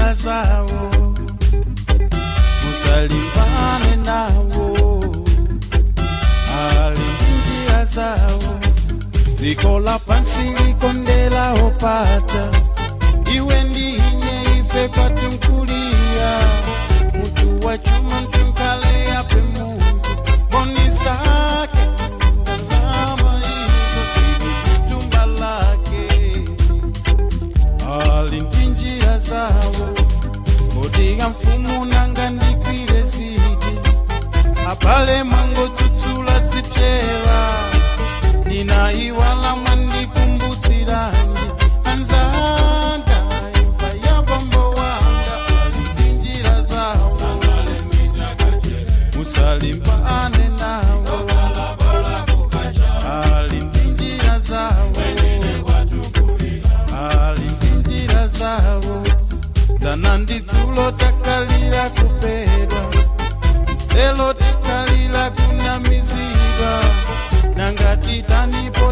Njira zawo, musalimbane nawo, ali njira zawo. Dziko lapansi likondela opata, iwe ndine ife kwatunkulia mutu wa chuma ntunkale ape muntu mboni zake tazama izo zili tumba lake, ali ndi njira zawo. Kodi mfumu nanga ndikwire ziti? Apale mwango tsutsula zipyela, ninaiwala, mwandikumbutsiranji anzanga imfa ya bambo wanga. Ali ndi njira zawo, musalimbane nawo, ali ndi njira zawo, ali ndi njira zawo. Dzana ndi dzulo takalira kupedwa, lelo tikalira kunamizidwa, nanga titanipo?